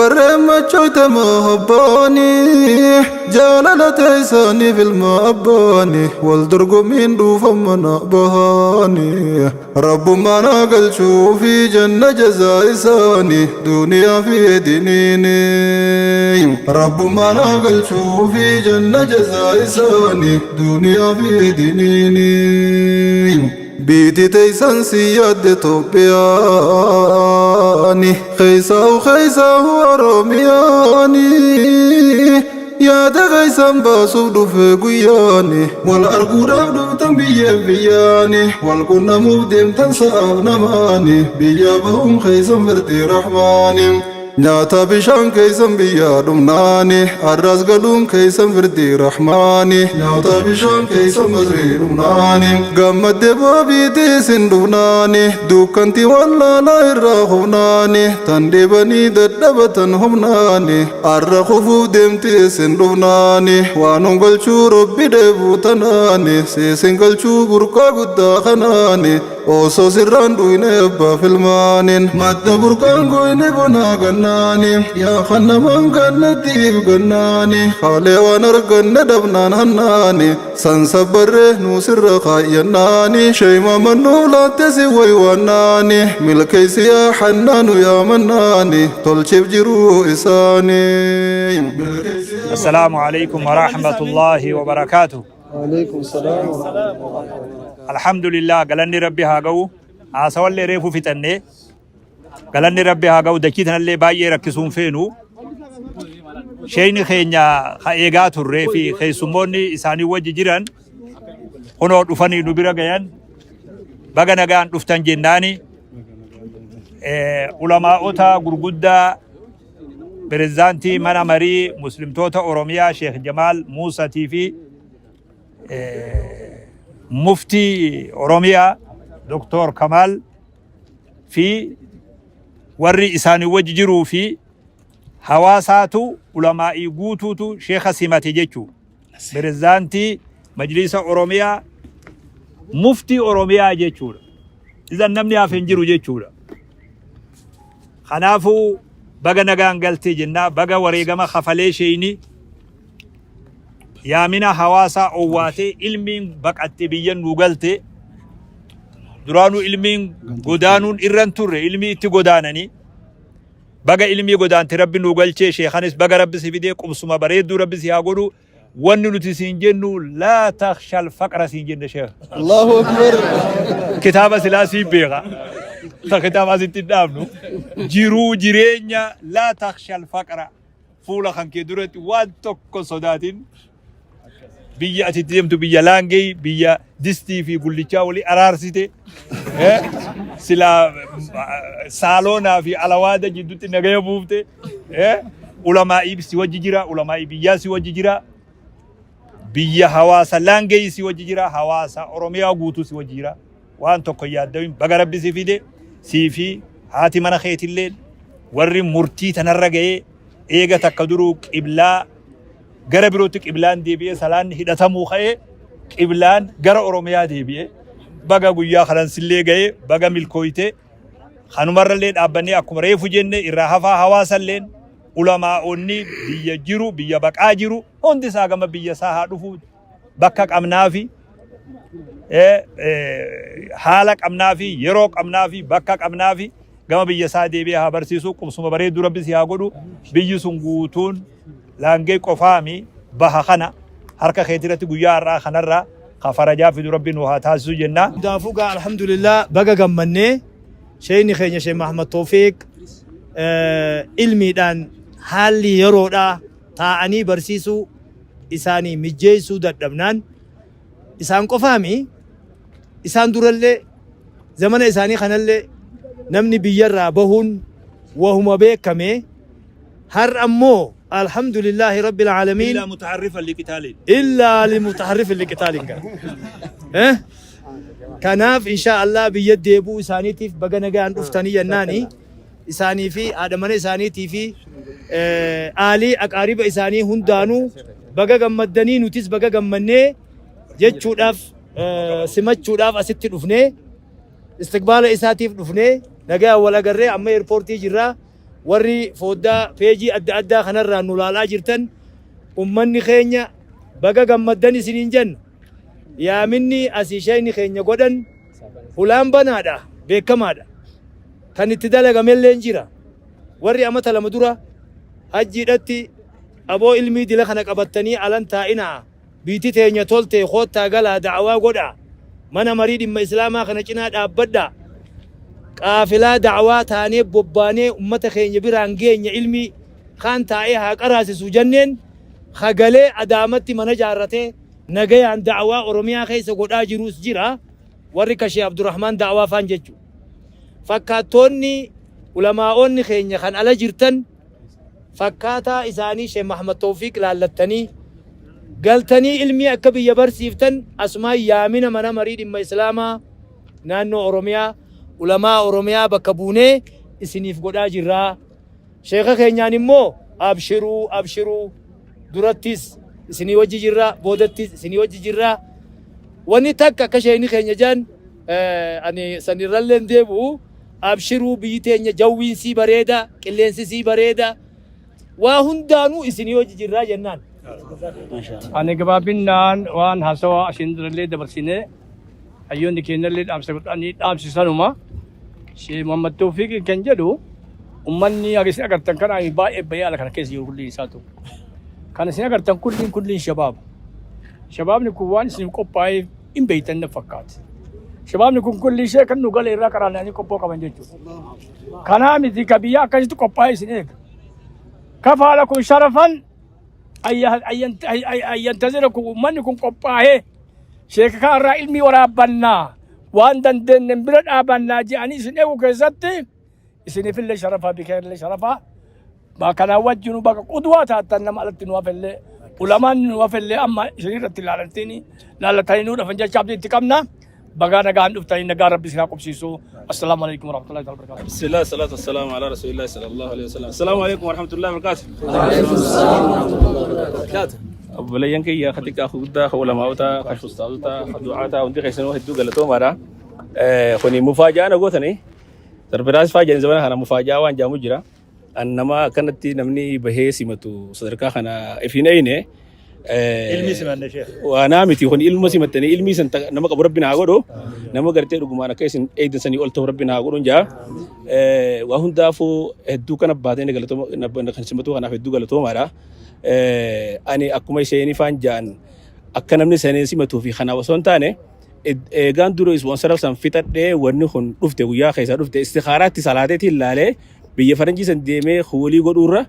Shamarreen machoyte mahabbaani jaalala teessaniif ilma abbaani wal dorgommiin dhuufan mana bahaani rabbummaan haa galchuu fi janna jazaa isaani duniyaa fi diniini rabbummaan haa galchuu fi janna jazaa isaani duniyaa fi diniini. Biiti teeysan si yaadde Toophiyaani keeysaahu keeysaahu Oromiyaani yaada keeysan baasuuf dhufe guyyaani wal arguudhaaf dhuftan biyyeef biyyaani wal qunnamuuf deemtan sa'aaf namaani biyya bahuun keeysan firdi rahmaani. Nyaata bishaan keeysan biyyaa dhumnaani arras galuun keeysan firdii rahmaani nyaata bishaan keeysan masrii dhumnaani gammadde boobiitii isin dhufnaani dukkanti wallaalaa irraa hufnaani tan dhibanii dadhabatan humnaani arra kufuuf deemti isin dhufnaani waan galchuu rabbi dheebuu tanaani siisin galchuu burqaa guddaa kanaani osoo sirraan dhuyne abbaa filmaanin madda burqaan goyne bonaa gannaani yaa kannamaan gannattiif gannaani haalee waan arganne dhabnaan hannaani san sabbarree nuu sirra kaayyannaani sheeyma mannuu laatte si waywaannaani milkeeysi yaa hannaanu yaa mannaani tolchiif jiruu isaanii. السلام عليكم ورحمة الله وبركاته. وعليكم السلام ورحمة الله. الحمد لله galanni rabbi haa ga'u. Haasawallee reefu fixannee galanni rabbi haa ga'u. Dachii tanallee baay'ee rakkisuun feenu. Sheeyni keenya ka eegaa turree fi keessummoonni isaanii wajji jiran kunoo dhufanii nu bira gayan. Baga nagaan dhuftan jennaani ulamaa'ota gurguddaa, pirezidaantii mana marii muslimtoota Oromiyaa Sheekh Jamaal Muusatii fi muftii Oromiyaa Doktor Kamaal fi warri isaanii wajji jiruu fi hawaasaatu ulamaa'ii guutuutu sheeka simate jechuu. Pirezidaantii Majlisa Oromiyaa, muftii Oromiyaa jechuudha. Isan namni hafe hin jiru jechuudha. Kanaafuu baga nagaan galtee jennaa, baga wareegama kafalee sheeyni yaamina hawaasaa owwaatee ilmiin baqatte biyya nuu galte. Duraanuu ilmiin godaanuun irran turre, ilmii itti godaananii. Baga ilmii godaante rabbi nuu galchee. Sheekanis baga rabbi si fidee, qubsuma bareedduu rabbi si haa godhu. Wanni nuti siin jennu لا تخش الفقر siin jenne, sheekh. الله أكبر. Kitaaba silaa sii beeka. Ta kitaaba asitti hin dhaabnu. Jiruu jireenya لا تخش الفقر fuula kan kee duratti waan tokko sodaatin. Biyya ati itti deemtu biyya laangee, biyya distii fi gullichaa walii araarsite, silaa saaloonaa fi alawaada jidduutti nagaya buufte, ulamaa'ii si wajji jira, ulamaa'ii biyyaa si wajji jira, biyya hawaasa laangee si wajji jira, hawaasa Oromiyaa guutuu si wajji jira. Waan tokko yaaddawin. Baga rabbi si fide. Sii fi haati mana keetillee warri murtii tanarra ga'ee eega takka duruu qiblaa gara birootti qiblaan deebi'ee salaanni hidhatamuu ka'ee qiblaan gara Oromiyaa deebi'ee baga guyyaa kanan sillee ga'ee, baga milkooytee. Kanumarrallee dhaabbannee akkuma reefu jenne irraa hafaa hawaasalleen ulamaa'onni biyya jiru, biyya baqaa jiru hundi isaa gama biyya isaa haa dhufu. Bakka qabnaafi, haala qabnaafi, yeroo qabnaafi, bakka qabnaafi, gama biyya isaa deebi'ee haa barsiisu. Qubsuma bareedduu rabbi si haa godhu. Biyyi sun guutuun laangee qofaami baha kana harka keetirratti guyyaa har'aa kanarraa ka farajaa fidu rabbi nu haa taasisu jenna. Hundaafuu gaa alhamdulillah, baga gammannee. Sheeyni keenya Sheekh Mahamad Toofiq ilmiidhaan haalli yeroodhaa taa'anii barsiisuu isaanii mijjeessuu dadhabnaan, isaan qofaami, isaan durallee zamana isaanii kanallee namni biyyarraa bahuun wahuma beekame. Har'a ammoo alhamdulillahi rabbil aalamiin. إلا متحرفا لقتال. إلا لمتحرف لقتال eh? Kanaaf insha Allah biyya deebuu isaaniitiif baga nagaan dhuftanii jennaani. Isaanii fi haadha mana isaaniitii fi aalii aqaariba isaanii hundaanuu baga gammaddanii, nutis baga gammannee jechuudhaaf simachuudhaaf asitti dhufnee, istiqbaala isaatiif dhufnee, nagaa wal agarree amma eerpoortii jirraa. Warri fooddaa peejii adda addaa kanarraan nu laalaa jirtan, ummanni keenya baga gammaddan isiniin jenna. Yaaminni asii sheeyni keenya godhan hulaan banaadha, beekamaadha. Kan itti dalagamelleen jira. Warri amata 2 dura hajjiidhatti aboo ilmii dila kana qabattanii alan taa'inaa, biiti teenya tolte, koottaa galaa da'awaa godhaa, mana marii dhimma islaamaa kana cinaa dhaabbadhaa, qaafilaa da'awaa taanee bobbaanee ummata keenya biraan geenya, ilmii kaan taa'ee haa qaraasisu jenneen, hagalee Adaamatti mana jaarratee nagayaan da'awaa Oromiyaa keessa godhaa jirus jira. Warri ka Sheekh Abdurrahmaan da'awaa faan jechu. Fakkaattoonni ulamaa'oonni keenya kan ala jirtan fakkaataa isaanii Sheekh Mahamad Tawfiiq laallattanii galtanii ilmii akka biyya barsiiftan asumaan yaamina mana marii dhimma islaamaa naannoo Oromiyaa ulamaa Oromiyaa bakka buunee isiniif godhaa jirraa. Sheekha keenyaan immoo abshiruu, abshiruu, durattis isinii wajji jirra, boodattis isinii wajji jirra. Wanni takka akka sheekni keenya jedhan ani sanirrallee hin deebi'u. Abshiruu, biyyi teenya jawwiin sii bareeda, qilleensi sii bareeda. Waa hundaanuu isinii wajji jirraa jennaan. Ani gabaabinnaan waan haasawaa asiin durallee dabarsinee hayyoonni keenyallee dhaamsa godhanii dhaamsisanuma. Sheekh Muhammad Tawfiiq kan jedhu ummanni haga isin agartan kana baay'ee bahee ala kana keessa jiru kulliin isaatu. Kan isin agartan kulliin kulliin shabaaba. Shabaabni kun waan isin qophaa'eef hin beektan na fakkaata. Shabaabni kun kulli ishee kan nu gale irraa qaraananii qophoo qaban jechuudha. Kanaa miti ka biyya akkasitti qophaa'e isin eega. Kafaa lakum sharafan ayyantazirakum, ummanni kun qophaa'ee sheeka kana irraa ilmii waraabbannaa, waan dandeenye bira dhaabannaa jedhanii isin eegu keessatti isiniifillee sharafaa, bikeellee sharafaa. Kanaan wajjin bakka qudwaa taatan nama alatti nu hafellee, ulamaan nu hafellee amma isin irratti ilaalatanii laallatanii nu dhafan jecha abdii itti qabna. Bagaa nagaan dhuftanii, nagaa Rabbi isin haa qubsiisu. Assalaamu alaikum warahmatullahi wabarakatuh. بسم الله، الصلاة والسلام على رسول الله صلى الله عليه وسلم. السلام عليكم ورحمة الله وبركاته. Obboleeyyan kiyya ka xiqqaa, ka guddaa, ka ulamaa'ota, ka ustaazota, ka du'aata, hundi keessanuu hedduu galatoomaadha. Kuni mufaajaa na gootanii surprise faa jedhan, zamana kana mufaajaa waan jaamu jira. An nama akkanatti namni bahee simatu sadarkaa kana ifin eyne. Ilmi simanne, sheekh. Waanaa miti kun, ilma simattanii ilmi san nama qabu Rabbi naa godhu, nama gartee dhugumaan akka isin eegdan sanii ol ta'u Rabbi naa godhu jaa. Waa hundaafuu hedduu kana baatee galatooma kan simatu kanaaf hedduu galatoomaadha. Ani akkuma isheen faan ja'an akka namni sanii simatuu fi kanaaf osoo hin taane, eegaan dura ispoonsara san fixadhee wanni kun dhufte, guyyaa keessaa dhufte istikaaraatti salaateetiin laalee, biyya faranjii san deemee walii godhuurra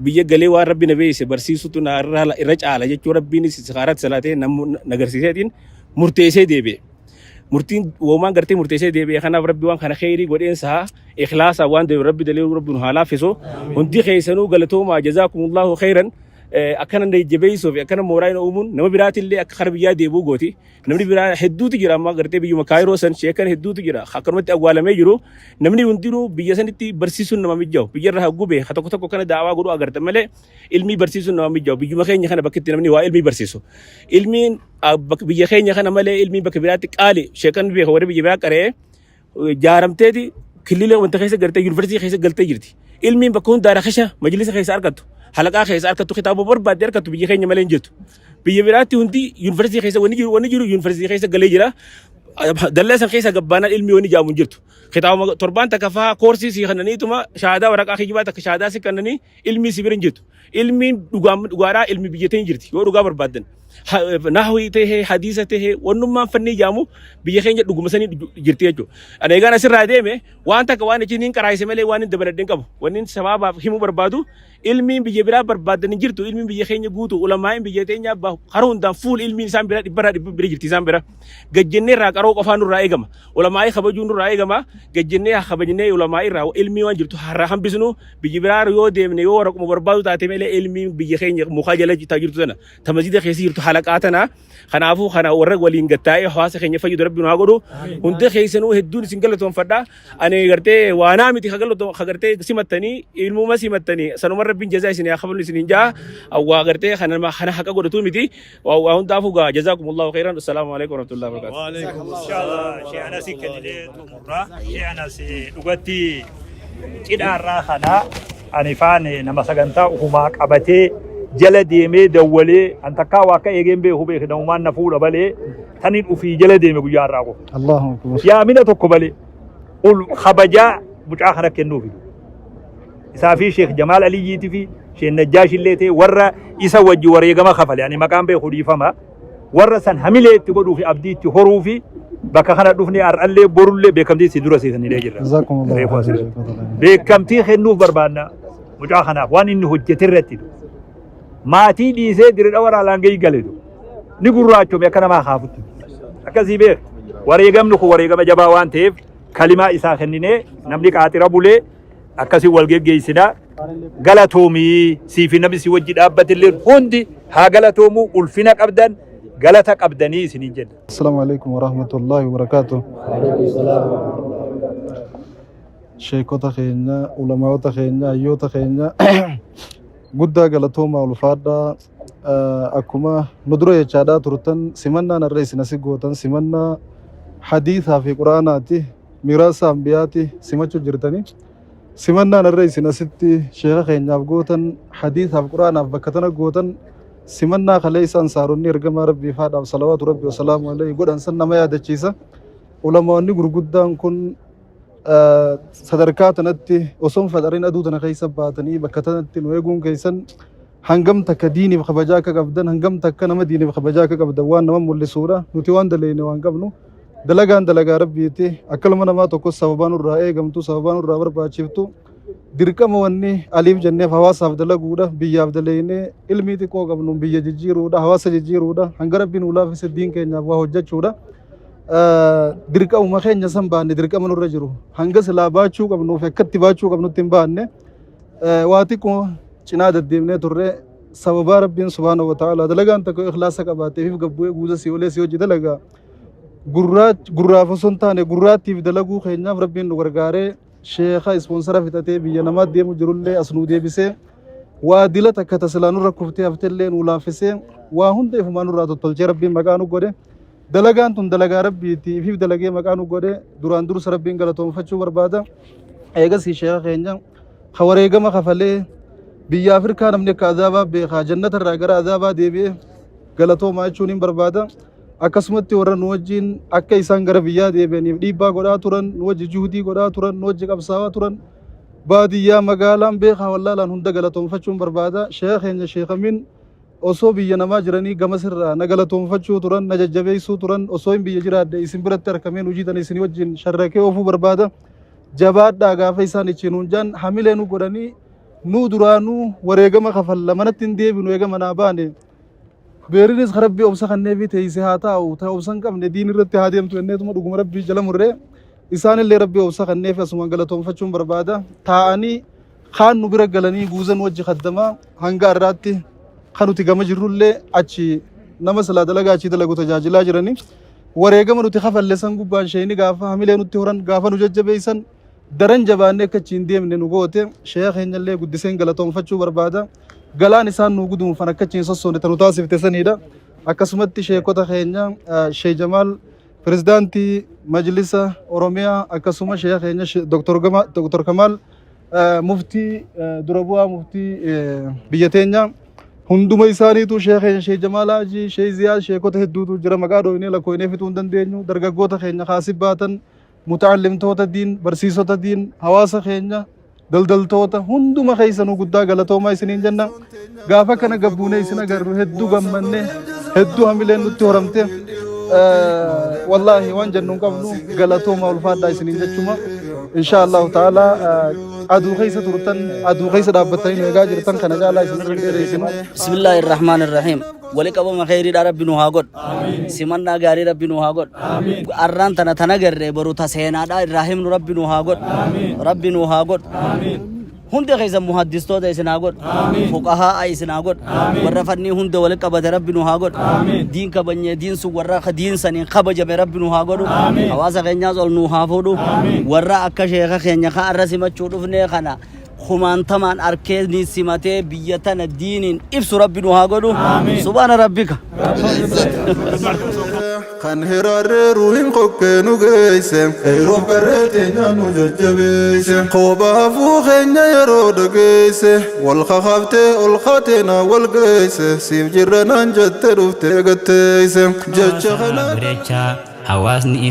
biyya galee waan Rabbi na beeyse barsiisutu na irra caala jechuu Rabbiinis istikaaraatti salaatee na agarsiiseetiin murteessee deebi'e. Murtiin woomaan gartee murteessee deebi'e, kanaaf Rabbi waan kana kheyrii godheensaa ikhlaasaa waan deebi'e Rabbi dalee Rabbi nu haa laaffisu. Hundi keessanuu galatoomaa, jazaakumullahu kheyran. Akkana jabeessuu fi akkana mooraa hin uumuun nama biraatillee akka kara biyyaa deebi'uu gooti. Namni biraa hedduutu jira, amma gartee biyyuma Kaayiroo san sheekan hedduutu jira. Akkanumatti awwaalamee jiru. Namni hundinuu biyya sanitti barsiisuun nama mijaa'u. Biyya irraa hagguu beeka tokko tokko kana daawaa godhuu agarta malee ilmii barsiisuun nama mijaa'u. Biyyuma keenya kana bakka itti namni waa ilmii barsiisu. Ilmiin biyya keenya kana malee ilmiin bakka biraatti qaali. Sheekan beeka, warri biyya biraa qaree jaaramteeti killilee wanta keessa gartee yuunivarsiitii keessa galtee jirti. Ilmiin bakka hundaa rakasha majlisa keessa argattu, halaqaa keessa argattu, kitaaba barbaadde argattu biyya keenya malee hin jirtu. Biyya biraatti hundi yuunivarsiitii keessa wanni jiru yuunivarsiitii keessa galee jira. Dallaa san keessa gabbaanaan ilmi wanni jaamu hin jirtu. Kitaaba torbaan takka fa'aa koorsii sii kannaniituma shaadaa waraqaa kijibaa takka shaadaa si kannanii ilmi si bira hin jirtu. Ilmiin dhugaan dhugaadhaa ilmi biyya teenya jirti yoo dhugaa barbaaddan. Nahwii tahee, hadiisa tahee, wannummaan fannii jaamu biyya keenya dhuguma sanii jirti jechuudha. Ani egaan asirraa deeme waan takka waan achiin hin qaraayise malee waan hin dabaladhe hin qabu. Wanni sababaaf himuu barbaadu, ilmiin biyya biraa barbaaddan hin jirtu. Ilmiin biyya keenya guutu, ulamaa'in biyya teenyaa karaa hundaan fuul ilmiin isaan bira dhibbarraa dhibba bira jirti isaan bira. Gajjennee irraa qaroo qofaa nurraa eegama. Ulamaa'ii kabajuu nurraa eegama. Gajjennee haa kabajnee ulamaa'ii irraa ilmii waan jirtu harraa hambisnu. Biyya biraa yoo deemne yoo waraquma barbaadu taate malee ilmiin biyya keenya mukaa jala jirtu tana ta masjida keessa jirtu halaqaa tana. Kanaafuu kana warra waliin gattaa'ee hawaasa keenya fayyadu Rabbi nu haa godhu. Hunda keessanuu hedduun isin galatoonfadha. Ani gartee waanaa miti ka galatoon ka gartee simattanii ilmuma simattanii sanuma Rabbiin jazaa isin haa kafalu isin hin jaa waa gartee kana nama kana haqa godhatu miti waa hundaafuu gaa jazaakumullahu khairan. Assalaamu alaikum warahmatullahi wabarakatuh. Inshallah shee Anasi kenninee xumurra. Shee Anas dhugatti cidhaarraa kana Ani faan nama sagantaa ufumaa qabatee jala deemee dawwalee an takkaa waa akka eegeen beeku beeke namumaan na fuudha balee tanin ufii jala deeme guyyaa har'aa qofa. Allahu akbar. Yaamina tokko malee ol kabajaa mucaa kana kennuufi. Isaa fi Sheekh Jamaal Aliyyiitii fi Sheekh Najjaash illee ta'e warra isa wajji wareegama kafale ani maqaan beeku dhiifama. Warra san hamilee itti godhuu fi abdii itti horuu fi bakka kana dhufne har'allee borullee beekamtii si dura siisaniilee jirra. Jazakumullahu Reefu khairan. asirratti. Beekamtii kennuuf barbaanna mucaa kanaaf waan inni hojjete irratti. Maatii dhiisee dirree waraanaa laangee galetu. Ni gurraachome akka namaa kaafutti. Akkasii beek. Wareegamni kun wareegama jabaa waan ta'eef kalimaa isaa kenninee namni qaaxira bulee akkasii wal geggeessinaa. Galatoomii siifi namni si wajji dhaabbatillee hundi haa galatoomuu ulfina qabdan galata qabdanii isiniin jenna. Assalamu alaikum warahmatullahi wabarakatuh. Sheekota keenya, ulamaa'ota keenya, hayyoota keenya guddaa galatoomaa ulfaadhaa. Akkuma nu dura jechaadhaa turtan simannaan har'a isin asi gootan simannaa hadiisaa fi quraanaati miraasa ambiyaati simachuu jirtanii. Simannaan har'a isin asitti sheeka keenyaaf gootan hadiisaaf quraanaaf bakka tana gootan simannaa kaleessa ansaaronni ergamaa rabbii faadhaaf salawaatu rabbii wasalaamu alayhi godhan san nama yaadachiisa. Ulamaonni gurguddaan kun sadarkaa tanatti osoo hin faxarin aduu tana keessa baatanii bakka tanatti nu eeguun keessan hangam takka diiniif kabajaa akka qabdan hangam takka nama diiniif kabajaa akka qabdan waan nama mul'isuudha. Nuti waan daleeyne waan qabnu dalagaan dalagaa rabbiiti. Akka ilma namaa tokkos sababaa nurraa eegamtu sababaa nurraa barbaachiftu dirqama wanni aliif jenneef hawaasaaf dalaguudha. Biyyaaf daleeynee ilmii xiqqoo qabnuun biyya jijjiiruudha, hawaasa jijjiiruudha, hanga rabbiin nuu laaffise diin keenyaaf waa hojjechuudha. Dirqamuma keenya san baanne dirqama nurra jiru hanga silaa baachuu qabnuuf akkatti baachuu qabnutti hin baanne waa xiqqoo cinaa deddeemnee turre sababaa rabbiin subhaanahu wa ta'ala dalagaan tokko ikhlaasa qabaateef if gabbu'ee guuza si olee si hojii dalagaa gurraaf osoo hin taane gurraattiif dalaguu keenyaaf rabbiin nu gargaaree sheekha ispoonsara fixatee biyya namaa deemu jirullee as nu deebisee waa dila takka tasilaa nurra kuftee haftellee nu laaffisee waa hunda ifumaa nurraa tottolchee rabbiin maqaa nu godhe. Dalagaan tun dalagaa rabbiiti ifiif dalagee maqaa nu godhe duraan dursa rabbiin galatoomfachuu barbaada. Eegasii sheekha keenya ka wareegama kafalee biyya Afrikaa namni akka azaabaa beekaa jannata irraa gara azaabaa deebi'e galatoomaa jechuun hin barbaada. Akkasumatti warra nu wajjin akka isaan gara biyyaa deebi'aniif dhiibbaa godhaa turan, nu wajji juhudii godhaa turan, nu wajji qabsaawaa turan baadiyyaa magaalaan beekaa wallaalaan hunda galatoomfachuun barbaada. Sheekha keenya Sheekh Amin osoo biyya namaa jiranii gamasirraa na galatoomfachuu turan, na jajjabeessuu turan, osoo hin biyya jiraadhe isin biratti argameen hojii tana isin wajjin sharrakee oofuu barbaada. Jabaadhaa gaafa isaan ichi nuun jaan hamilee nu godhanii nuu duraanuu wareegama kafalla manatti hin deebinu eega manaa baane. Beerinis rabbii obsa kanneefii teessee haa taa'u ta obsa hin qabne diin irratti haa deemtu jenneetuma dhuguma rabbii jala murree isaanillee rabbii obsa kanneefi asumaan galatoomfachuun barbaada. Taa'anii kaan nu bira galanii guuzan wajji kaddamaa hanga har'aatti kan nuti gama jirrullee achi nama silaa dalagaa achii dalagu tajaajilaa jiranii. Wareegama nuti kafalle san gubbaan sheeyni gaafa hamilee nutti horan gaafa nu jajjabeessan daran jabaannee akka achi hin deemne nu goote sheekha keenyallee guddiseen galatoomfachuu barbaada. Galaan isaan nu guduunfan akka achi hin sossoone ta nu taasifte saniidha. Akkasumatti sheekota keenya Sheekh Jamaal pirezidaantii Majlisa Oromiyaa akkasuma sheekha keenya Dr. Kamaal muftii dura bu'aa muftii biyya teenyaa hunduma isaaniitu sheekha keenya Sheekh Jamaal Haajii Sheekh Ziyaad sheekota hedduutu jira maqaa dhooynee lakkoofnee fixuu hin dandeenyu dargaggoota keenya kaasii baatan muta'allimtoota diin barsiisota diin hawaasa keenya daldaltoota hunduma keessanuu guddaa galatoomaa isiniin jenna gaafa kana gabbuunee isin agarru hedduu gammanne hedduu hamileen nutti horamte wallaahi waan jennu hin qabnu galatoomaa ulfaadhaa isiniin jechuma insha allahu ta'ala aduu keessa turtan aduu keessa dhaabbattanii nu eegaa jirtan kana caalaa isin irra dheereessinu. Bismillaahi Rahmaan Rahiim. Wali qabama kheyriidha Rabbi nu haa godhu. Simannaa gaarii Rabbi nu haa godhu. Arraan tana tana garree boru ta seenaadha irraa himnu Rabbi nu haa godhu. Rabbi nu haa godhu. Hunda keessan muhaddistoota isin haa godhu. Fuqahaa isin haa godhu. Warra fannii hunda wali qabate Rabbi nu haa godhu. Diin kabanyee diin sun warra diin saniin kabajame Rabbi nu haa godhu. Hawaasa keenyaas ol nu haa fuudhu. Warra akka sheeka keenya ka arra simachuu dhufnee kana kumaantamaan arkee ni simatee biyya tana diiniin ibsu Rabbi nu haa godhu. Subhaana rabbika. Kan hiraarree ruuhin kokkee nu geesse. Qeerroof qarree teenya nu jajjabeesse. Qooba hafuu keenya yeroo dhageesse. Wal kakaaftee ol kaatee na wal geesse. Siif jirra naan jette dhuftee gatteesse. Jecha kana. Bareechaa hawaasni.